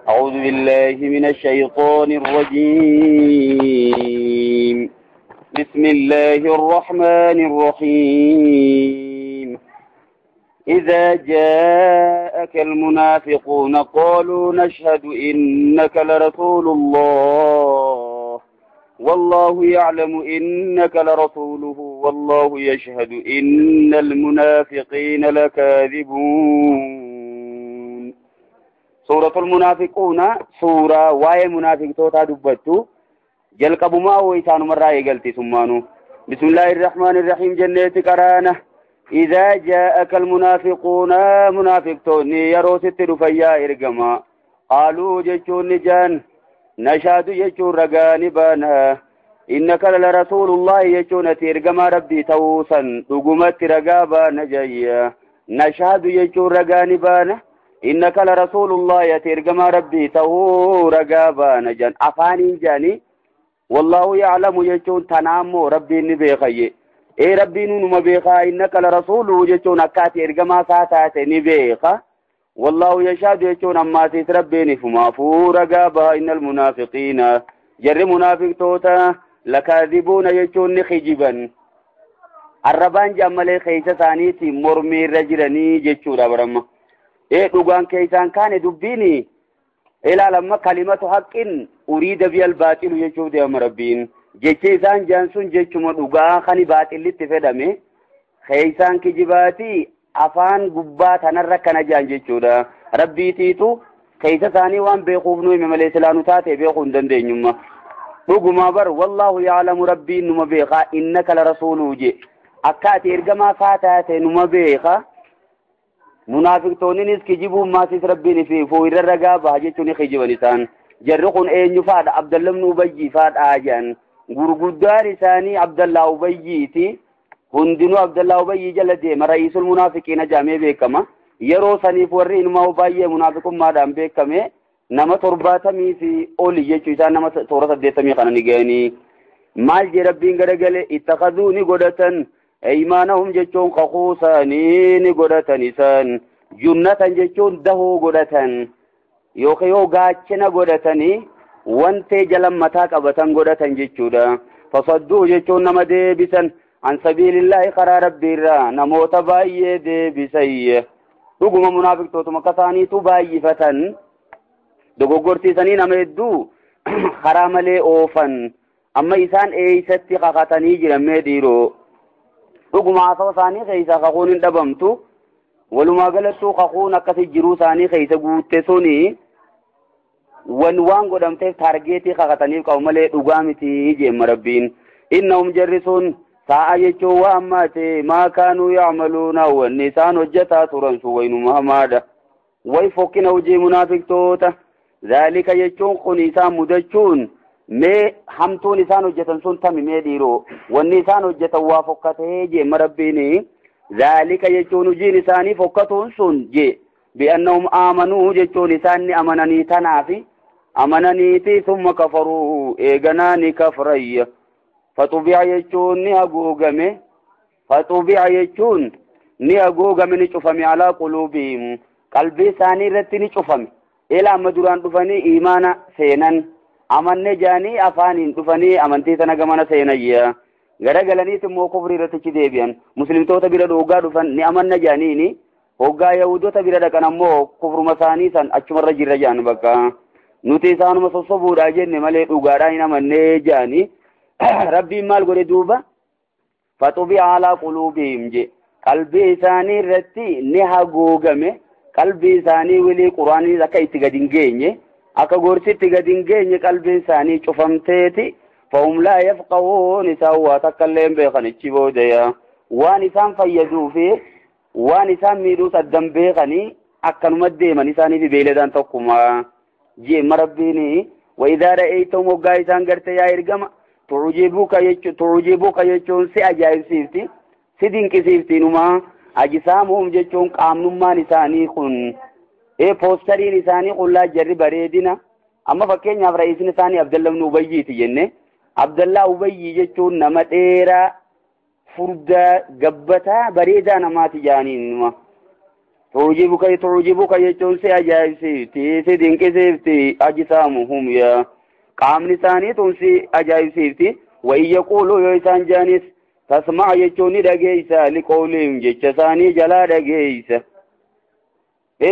أعوذ بالله من الشيطان الرجيم. بسم الله الرحمن الرحيم. إذا جاءك المنافقون قالوا نشهد إنك لرسول الله والله يعلم إنك لرسوله والله يشهد إن المنافقين لكاذبون. سورة المنافقون سورة واي منافق توتا دبتو جلقبما ويسان مرة يقلتي ثمانو. بسم الله الرحمن الرحيم. جنة كرانة. إذا جاءك المنافقون منافقون يروست رفيا إرقما قالوا جيشون جان نشهد جيشون رقاني بانا إنك لرسول الله جيشون ترقما ربي توسا تقمت رقابا نجيا نشهد جيشون رقاني بانا إنك لرسول الله ترقما ربي تو رقابا نجان أفانين جاني والله يعلم جيشون تنامو ربي نبيخي اي ربي نونما بيخا إنك لرسوله جيشون أكاتي إرقما ساتاتي نبيخا والله يشهد يجون أما تربيني فما فورقابا إن المنافقين جر منافق توتا لكاذبون يجون خجبا الربان جمالي خيسة ثانيتي مرمي رجلني جيشون برما إيه دوغان كيسان كان دبيني إلا لما كلمة حق أريد بي الباطل يجون دي أمربين جيشان جانسون جيشون دوغان خاني باطل لتفدمي خيسان كجباتي afaan gubbaa tanarra kana jaan jechuudha. Rabbiitiitu keessa isaanii waan beekuuf nu hime malee silaa nu taate beekuu hin dandeenyumma. Dhugumaa bar wallaahu ya'lamu rabbiin numa beekaa innaka la rasuuluhu je. Akka ati ergamaa isaa taate numa beeka. Munaafiqtoonnis kijibuun maasis rabbiin fi fuuirra ragaa baha jechuun kijiban isaan. Jarri kun eenyu faadha? Abdallah ibn Ubayyi faadha jaan. Gurguddaan isaanii Abdallaa Ubayyiiti. Hundinuu Abdallaa Ubayyi jala deema ra'iisul munaafiqiina jaamee beekama. Yeroo saniif warri inumaa baay'ee munaafiqummaadhaan beekame nama 70 fi oli jechuu isaan nama toora 80 kana ni ga'anii. Maal jee rabbiin garagale ittakhaduu ni godhatan aymaanahum jechuun kakuu isaanii ni godhatan isaan junnatan jechuun dahoo godhatan yookaan yoo gaachana godhatanii wantee jala mataa qabatan godhatan jechuudha. Fasadduu jechuun nama deebisan عن سبيل الله قرار ربي را نموت باي دي بسي رغم منافق توت مكساني تو باي فتن دوغورتي سني نمدو حرام لي اوفن اما انسان ايستي ققتني جرمه ديرو رغم عصو ثاني خيسا ققون دبمتو ولما غلطو ققون كسي جرو ثاني خيسا غوت سوني ون وان غدمته تارجيتي ققتني قومله دغامتي جيم ربين انهم جرسون ساعة يجوا وأماتي ما كانوا يعملون والنسان وجتا ترنسوا وين مهمادا ويفوكنا وجي منافق توتا ذلك يجون خنيسان مدجون مي حمتو نسان وجتا سن تمي مي ديرو والنسان وجتا وافقته جي مربيني ذلك يجون جي نساني فوكتون سن جي بأنهم آمنوا جيجون نساني أمنني تنافي أمنني تي ثم كفروا إيغناني كفري فطبع يجون ني فطبع يجون ني أغوغمه ني على قلوبهم قلبي ثاني رتي ني چفمي إلى مدوران دفني إيمانا سينن أمن جاني أفانين دفني أمنتي تنغمنا سينيا غرغلني تمو كفري رتي ديبيان مسلم توتا بيرا دوغا دفن ني أمن جاني ني هوغا يهودوتا بيرا دكنمو كفر مساني سن أچمر جيرجان بكا نوتي سانو مسوسبو راجن مالي دوغارا إنا جاني ربي مال غوري دوبا فطبع على قلوبهم جي قلبي ثاني رتي نها غوغمه قلبي ثاني ولي قراني زكا اتغدين اكا غورسي تغدين قلبي ثاني چفمتيتي فهم لا يفقهون سوا تكلم بخن چبوديا وان سان فيدو في وان سان ميدو صدم بخني اكنم ديمن ثاني في بيلدان تقما جي مربيني واذا رايتم وغايسان غرت يا ارغما تعجبك يجون سي أجايب سيفتي سيدين كسيفتي نما أجسامهم جيشون قامنما نساني خن إيه بوستري نساني خن لا جري بريدنا أما فكين يا رئيس نساني عبد الله بن أبي تجنة عبد الله أبي جيشون نما تيرا فردا قبتا بريدا نما تجاني نما Tuujibuka jechuun si ajaa'ibsiifti, si dinqisiifti, ajsaamuhum yaa qaamni isaanii tun si ajaa'ibsiifti. Wa in yaquuluu yoo isaan jaanis tasma'a jechuun ni dhageeysa, liqoolihim jecha isaanii jalaa dhageeysa.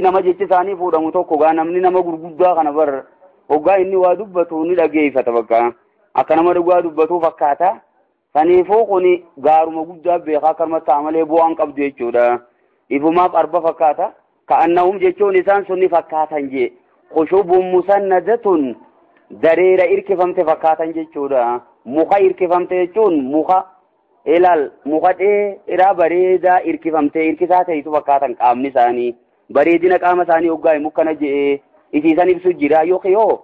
Nama jechi isaanii fuudhamu tokko gaa namni nama gurguddaa kana bar hoggaa inni waa dubbatu ni dhageeyfata bakka akka nama dhugaa dubbatuu fakkaata. Saniifuu kuni gaaruma guddaa beekaa akkanuma ta'a malee bu'aan qabdu jechuudha. Ifumaaf arba fakkaata. Ka'annahum jechuun isaan sunni fakkaatan jee. Khushubun musannadatun dareera irkifamte fakkaatan jechuudha. Muka irkifamte jechuun muka ilaal muka dheeraa bareedaa irkifamte irkisaa ta'etu fakkaatan qaamni isaanii. Bareedina qaama isaanii hoggaa mukkana jee isiisan ibsu jira yookiin yoo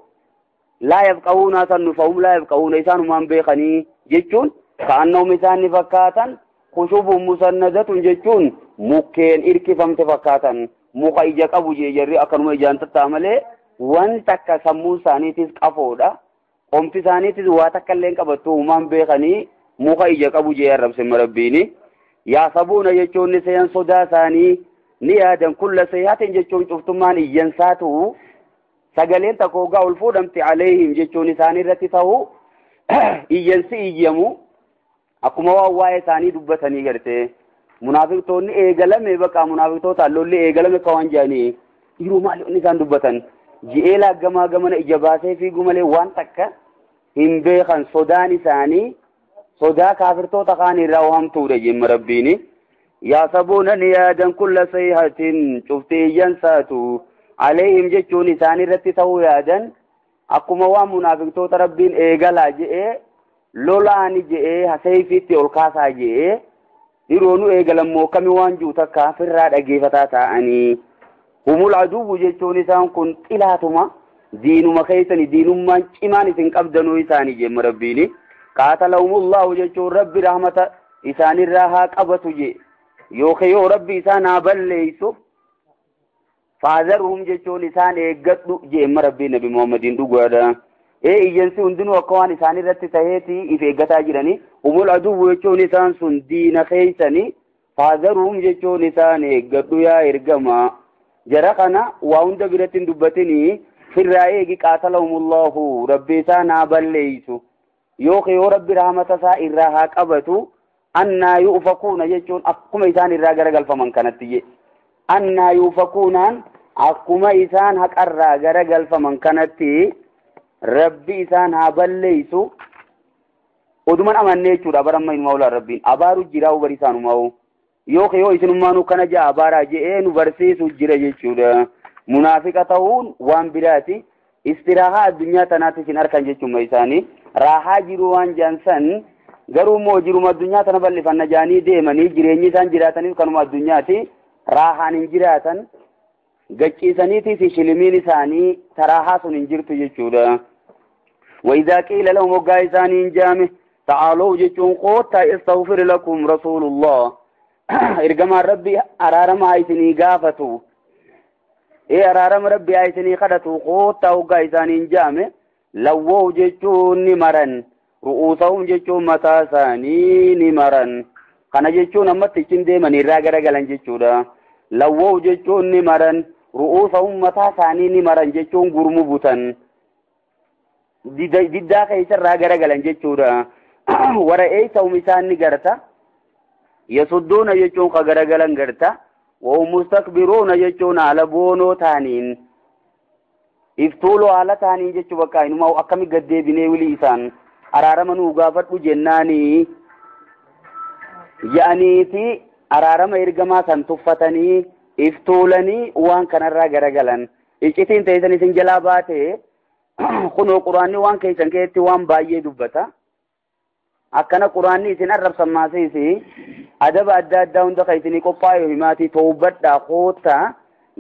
laa yafqahuuna san nufahum laa yafqahuuna isaanumaan beekanii jechuun ka'annahum isaan ni fakkaatan. Khushubun musannadatun jechuun mukkeen irkifamte fakkaatan muka ija qabu jee jarri akkanuma ijaan tattaa malee wanta akka sammuu isaaniitis qafoodha. Qomti isaaniitis waa takka illee qabattu uumaan beekanii muka ija qabu jee arrabse rabbiini. Yaasabuuna jechuun ni seen sodaa isaanii ni yaadan kulla sayyatin jechuun cuftummaan iyyansaatu sagaleen takka hoggaa ol fuudhamte alayhim jechuun isaanii irratti ta'u iyyansi iyyamu akkuma waan waa'ee isaanii dubbatanii garte. Munaafiqtoonni eegalame bakka munaafiqtoota lolli eegalame ka waan jedhanii yeroo maali inni isaan dubbatan ji'ee laaggamaa gamana ija baasee fiiguu malee waan takka hin beekan sodaan isaanii sodaa kaafirtoota kaan irraa waamtuudha jemma rabbiini. Yaasabuuna ni yaadan kulla sayhatin cufti iyyansaatu alayhim jechuun isaan irratti ta'uu yaadan akkuma waan munaafiqtoota rabbiin eegalaa je'ee lolaani je'ee hasayfiitti ol kaasaa je'ee yeroo nu eegalammoo kami waan jiru takka firraa dhageeffataa ta'anii. Humul aduwwu jechuun isaan kun xilaatuma diinuma keessanii diinummaan cimaan isin qabdanuu isaanii jemma rabbiini. Qaatalahumullahu jechuun rabbi rahmata isaanirraa haa qabatu je yookiin yoo rabbi isaan haa balleessu. Faazarhum jechuun isaan eeggadhu jemma rabbiin nabi Muhammadiin dhugaadha. Iyyansi hundinuu akka waan isaan irratti taheeti if eeggataa jiranii. Humul aduwwu jechuun isaan sun diina keessanii. Faazarhum jechuun isaan eeggadhu yaa ergamaa. Jara kana waa hunda biratti hin dubbatinii firraa eegi qaatalahumullahu rabbi isaan haa balleessu yookiin yoo rabbi rahmata isaa irraa haa qabatu. Annaa yu'fakuuna jechuun akkuma isaan irraa garagalfaman kanatti je. Annaa yu'fakuunaan akkuma isaan haqarraa garagalfaman kanatti rabbi isaan haa balleessu. Oduman amannee jechuudha baramma inumaa olaan rabbiin abaaru jiraa bari isaanumaa yookiin yoo isinummaanuu kana ja'a abaaraa je'ee nu barsiisu jira jechuudha. Munaafiqa ta'uun waan biraati. Istiraahaa addunyaa tanaatti isin arkan jechuudha isaanii. Raahaa jiru waan jaan san garuu immoo jiruma addunyaa tana bal'ifanna jaanii deemanii jireenyi isaan jiraataniif kanuma addunyaati. Raahaan hin jiraatan gacciisaniitiif shilimiin isaanii taraahaa sun hin jirtu jechuudha. وإذا قيل لهم وقا إسانين جامه تعالوا جتون قوتا استغفر لكم رسول الله إرجما ربي أرارم آيتني قافتو أرارم ربي آيتني خدتو قوتا وقا إسانين جامه لووا جتون نمرن رؤوسهم جتون متاساني نمرن kana jechuun ammatti ittiin deeman irraa garagalan jechuudha. Lawwoo jechuun ni maran, ru'uusahum mataa isaanii ni maran jechuun gurmu butan. Diddaa keessa irraa garagalan jechuudha. Wara'eessahum isaan ni garta. Yasudduuna jechuun ka garagalan garta. Wahum mustakbiruuna jechuun haala boonoo taaniin. Iftuuloo haala taaniin jechuu bakka inumaa akkami gaddeebinee wilii isaan araarama nuu gaafadhu jennaanii. Ya'aniiti araarama ergamaa san tuffatanii iftuulanii waan kanarraa garagalan. Iccitiin teessan isin jalaa baate kunoo quraanni waan keessan keessatti waan baay'ee dubbata. Akkana quraanni isin arrabsan maasiisi adaba adda addaa hunda kan isinii qophaa'e himaatii toobadhaa koottaa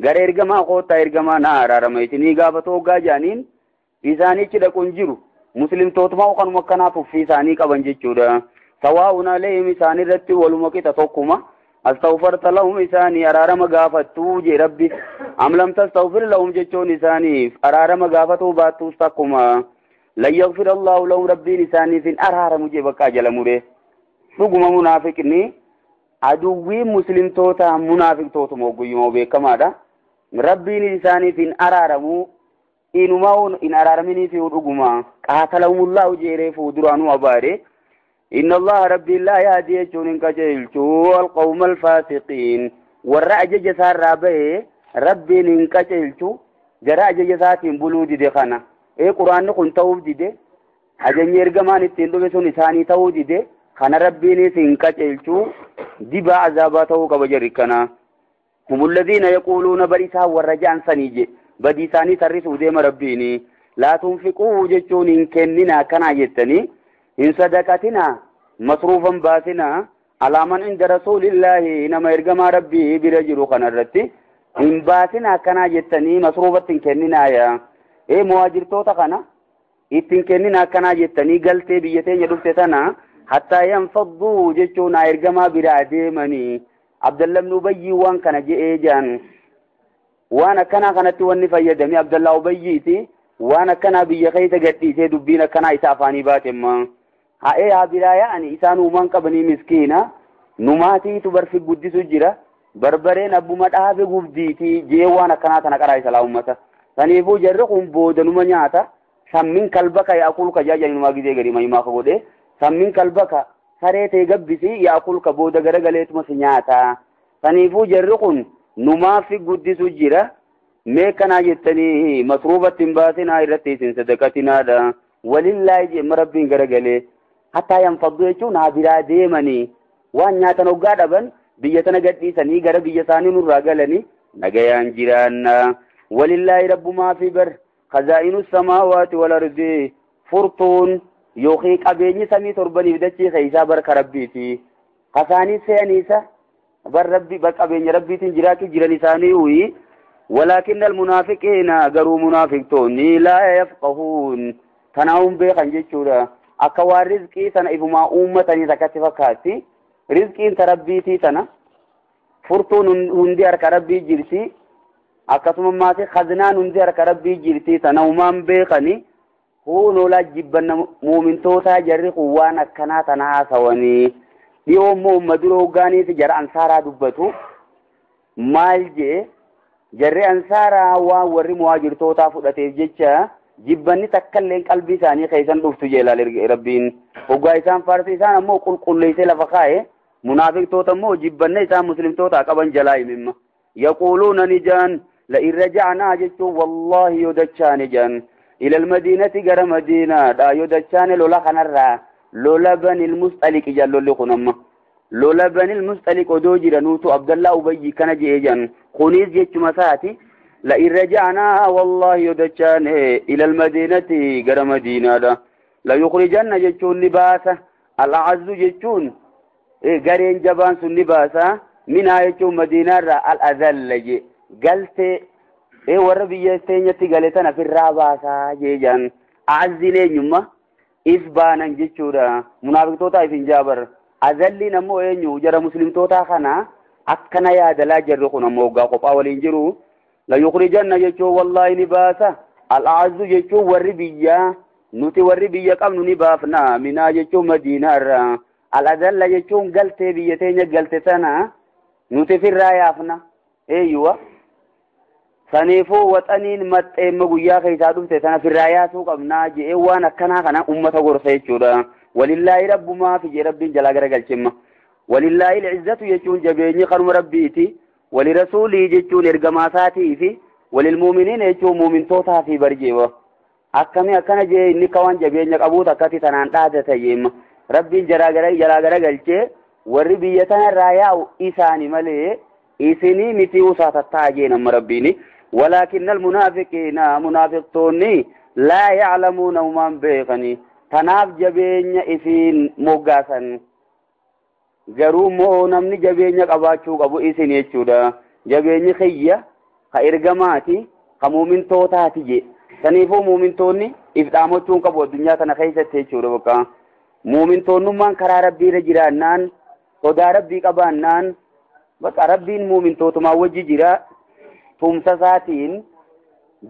gara ergamaa koottaa ergamaa na araarama isinii gaafa tooggaa jaaniin isaanichi dhaquun jiru. Muslimtootuma kanuma akkanaaf uffii isaanii qaban jechuudha. سواء عليهم إسان الرت والمكت توكما استغفرت لهم إساني أرارم غافتو جي ربي أم لم تستغفر لهم جتون إساني أرارم غافتو باتو استقما لن يغفر الله لهم ربي إساني فين أرارم جي بكا جلموري رقم منافقني Aduwwiin muslimtoota munaafiqtootuma oguyyuma beekamaadha. Rabbiin isaaniif hin araaramu, inumaa hin araaraminiif dhuguma. Qaatalahumullahu jeeree fuulduraanuu abaare. Inna Allaha rabbiin laa yahdii jechuun hin qajeelchu alqawma alfaasiqiin. Warra ajaja isaarraa bahe rabbiin hin qajeelchu, gara ajaja isaatiin buluu dide kana. Quraanni kun ta'uuf dide, ajajni ergamaan ittiin dhufe sun isaanii ta'uu dide, kana rabbiinis hin qajeelchu, dibaa azaabaa ta'uu qaba jarri kana. هم الذين يقولون بريسا والرجان سنيج بدي ثاني ترسو ديم ربيني لا تنفقوا جتون إن كننا كنا جتني إن صدقتنا مصروفا باسنا على من عند رسول الله إنما يرجم ربي برجل خنرتي إن باسنا كنا جتني مصروفة كننا يا إيه مهاجر توتا خنا إتن كننا كنا جتني قلت بيتين يدفتنا حتى ينفضوا جتون يرجم برادمني عبد الله بن أبي وان كان جئ جان وانا كان كانت وني فيدمي عبد الله أبيتي وانا كان بي خيت قديته دبينا كان إسافاني باتما ها إيه ها يعني إسانو من قبني مسكينة نماتي تبرفي قدس جرا بربرين أبو مدعاب قبديتي جي وانا كان تنقرأ إسلا أمتا فنيفو جرقهم بودا نمانياتا سمين كلبك يأكلك جاجا نما قدي غريما يما خبوده سمين كلبك saree gabbisi yaakulka booda garagaleetuma si nyaata. Saniifuu jarri kun numaaf guddisu jira. Mee kanaa jettanii masruufatti hin baasinaa irratti isin sadaqatinaadha. Walillaahi jeemma rabbiin garagalee. Hattaa yanfaddu jechuun haa biraa deemanii waan nyaatan hoggaa dhaban biyya tana gadhiisanii gara biyya isaanii nurraa galanii nagayaan jiraanna. Walillaahi rabbumaa fi bar khazaa'inu samaawaati wal ardi furtuun yookiin qabeenyi samii torbaniif dachii keessaa barka rabbiiti. Kasaanii seeniisa bar rabbi bar qabeenya rabbiitiin jiraachuu jiran isaanii uyi. Walaakinna almunaafiqiina garuu munaafiqtoonni laa yafqahuun tanaa'uun beekan jechuudha. Akka waan rizqii sana ifumaa uummatanii takkatti fakkaatti. Rizqiin ta rabbiitii tana furtuun hundi harka rabbii jirti. Akkasuma maasii khaznaan hundi harka rabbii jirti tana uumaan beekani. Huunoo laajjibbanna muumintootaa jarri kun waan akkanaa tana haasawanii dhiyoo immoo umma duroo hoggaaniiti jara ansaaraa dubbatu maal jee jarri ansaaraa waan warri muhaajirtootaa fudhateef jecha jibbanni takkalleen qalbii isaanii keessan dhuftu jeelaal rabbiin hoggaa isaan faarsi isaan ammoo qulqulleessee lafa kaa'e munaafiqtoota immoo jibbanna isaan muslimtootaa qaban jalaa himimma yaquuluuna ni jaan la in rajacnaa jechuun wallaahi yoo dachaane jaan إلى المدينة غير مدينة دا يودچان لولا خنرا لولا بني المصطلق جلول لخنم لولا بني المصطلق ودو جيرانوتو عبد الله أبي كان جيجان خنيز جيچ مساتي لئن رجعنا والله يودچان إلى المدينة غير مدينة دا لا يخرجن جيچون لباسا العز جيچون غرين جبان سن لباسا من آيچو مدينة را الأذل جي قلت warra biyya teenyatti gale tana firraa baasaa jeejaan azziin eenyumma if baanan jechuudha. Munaafiqtoota if hin jaabar. Azalliin ammoo eenyu jara muslimtootaa kana akkana yaadalaa jarri kun ammoo hoggaa kophaa waliin jiru. La yukhrijanna jechuun wallaahi ni baasa. Al-azzu jechuun warri biyyaa nuti warri biyya qabnu ni baafna. Minaa jechuun madiinaarra. Al-azalla jechuun galtee biyya teenya galte tana nuti firraa yaafna. Eeyyuwa. Saniifuu waxaniin maxxeemma guyyaa keessaa dhufte sana firraa yaasuu qabnaa je'ee waan akkanaa kana ummata gorsa jechuudha. Walillaahi rabbumaa fi jee rabbiin jalaa garagalchimma. Walillaahi al-izzatu jechuun jabeenyi kanuma rabbiiti. Walirasuulii jechuun ergamaa isaatii fi walilmuuminiin jechuun muumintootaa fi barjeewa. Akkamii akkana jee inni ka waan jabeenya qabuut akkatti tanaan dhaadata jeemma. Rabbiin jalaa garagalchee warri biyya tanarraa yaa'u isaani malee isinii miti usaa tattaa jee nama rabbiini. ولكن المنافقين منافقتوني لا يعلمون وما بيقني تناف جبين إسين موغاسا garuu moo namni jabeenya qabaachuu qabu isin jechuudha. Jabeenyi xiyya ka ergamaati ka muumintootaati je. Saniifuu muumintoonni if dhaamochuun qabu addunyaa kana keessatti jechuudha bakka. Muumintoonnummaan karaa rabbii irra jiraannaan sodaa rabbii qabaannaan bakka rabbiin muumintootumaa wajji jira. Tumsa isaatiin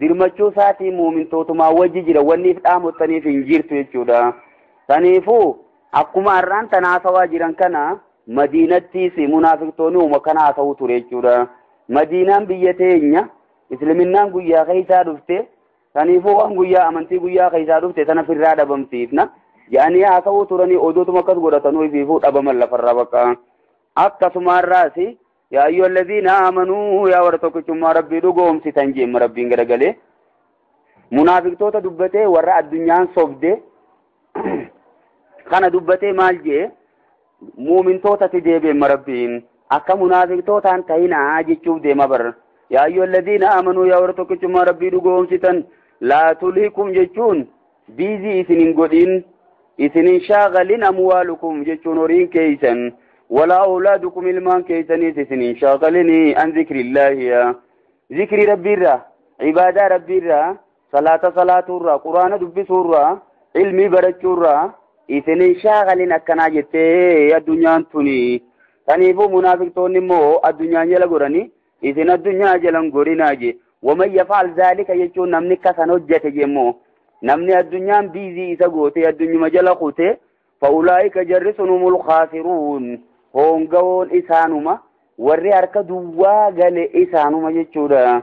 dirmachuu isaatiin muumintootumaa wajji jira wanni if dhaamottaniif hin jirtu jechuudha. Saniifuu akkuma har'aan tanaasawaa jiran kana Madiinattiis munaafiqtoonni uuma kana haasa'u ture jechuudha. Madiinaan biyya teenya isliminnaan guyyaa keessaa dhufte saniifuu waan guyyaa amantii guyyaa keessaa dhufte sana firraa dhabamsiifna jedhanii haasa'uu turanii oduutuma akkas godhatanuu ifiifuu dhabaman lafarraa bakka. Akkasumarraas yaa ayyuha alladhiina aamanuu yaa warra tokkichummaa rabbii dhugoomsitan jeemma rabbiin garagalee munaafiqtoota dubbatee warra addunyaan sobde kana dubbatee maal jee muumintootatti deebi'emma rabbiin akka munaafiqtootaan ta'inaa jechuuf deema bar. Yaa ayyuha alladhiina aamanuu yaa warra tokkichummaa rabbii dhugoomsitan laa tulhikum jechuun biizii isin hin godhin isin hin shaagalin amwaalukum jechuun horiin keeysan walaa awlaadukum ilmaan keeysaniis isin hin shaagalini an zikriillaahi zikrii rabbiirraa ibaadaa rabbiirraa salaata salaatuurraa quraana dubbisuurraa ilmii barachuurraa isin hin shaagalin akkanaa jettee addunyaan tuni. Kaniifuu munaafiqtoonni immoo addunyaan jala godhanii isin addunyaa jalan godhinaa je. Waman yafaal zaalika jechuun namni kasan hojjete jemmoo namni addunyaan biizii isa goote addunyuma jala kute fa'ulaa'ika jarri sun humul khaasiruun hongawoon isaanuma warri harka duwwaa gale isaanuma jechuudha.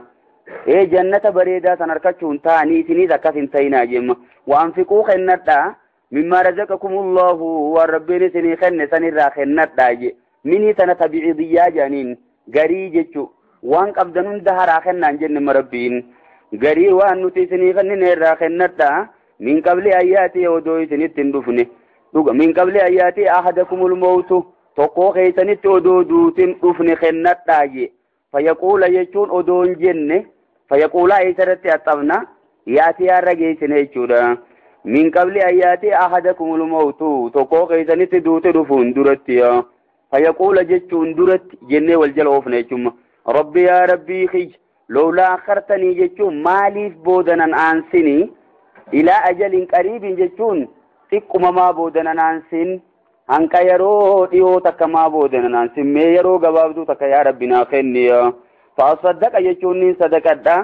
Ee jannata bareedaa san harkachuun ta'anii isiniis akkas hin ta'inaa jemma. Waanfiquu kennadhaa mimmaa razaqakumullahu waan rabbiin isinii kenne sanirraa kennadhaa je. Minii sana tabicidiyyaa jedhaniin garii jechu waan qabdan hunda haraa kennaan jenne rabbiin garii waan nuti isinii kennine irraa kennadhaa min qabli ayyaatii odoo isinitti hin dhufne dhuga min qabli ayyaatii ahadakumul mawtu tokkoo keessanitti odoo duutin dhufne kennadhaa je. Fayaquula jechuun odoo hin jenne fayaquulaa isarratti axxabna yaatii har'a geessine jechuudha. Min qabli ayyaatii ahadakumul mawtu tokkoo keessanitti duuti dhufuun duratti fayaquula jechuun duratti jennee wal jala oofne jechuudha. Rabbi yaa rabbii kiyya lowlaa akhartanii jechuun maaliif boodanan aansinii ilaa ajalin qariibin jechuun xiqquma maa boodanan aansin hanqa yeroo dhiyoo takka maa boodanan aansin mee yeroo gabaabduu takka yaa rabbi naa kenni. Fa'asaddaqa jechuun niin sadaqadha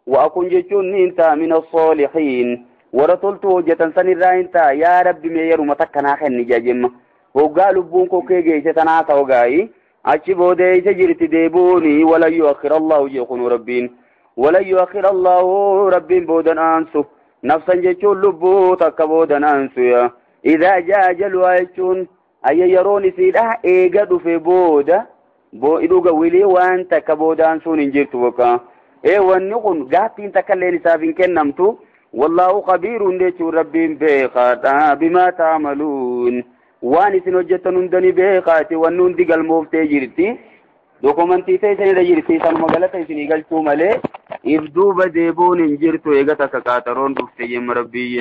wa akun jechuun niin ta'a min as-saalihiin warra toltuu hojjetan sanirraa hin ta'a yaa rabbi mee yeruma takka naa kenni jajemma. Hoggaa lubbuun kokkee geesse tanaa ta'u gaa'ii achi booda isa jirti deebuuni walan yu'akhkhira Allahu jeekunu rabbiin walan yu'akhkhira Allahu rabbiin boodan aansu nafsan jechuun lubbuu takka boodan aansu yaa idaa jaa ajaluhaa jechuun ayya yeroon isiidha eega dhufe booda dhuga wilii waan takka booda aansuun hin jirtu bakka. Ee wanni kun gaaffiin takka illeen isaaf hin kennamtu wallaahu khabiiruun jechuun rabbiin beekaadha bimaa ta'maluun. Waan isin hojjettan hundani beekaati wanni hundi galmooftee jirti dokumentii ta'e isinirra jirti sanuma galata isinii galchuu malee if duuba deebuun hin jirtu eega takka qaxaroon dhufte jemma rabbii.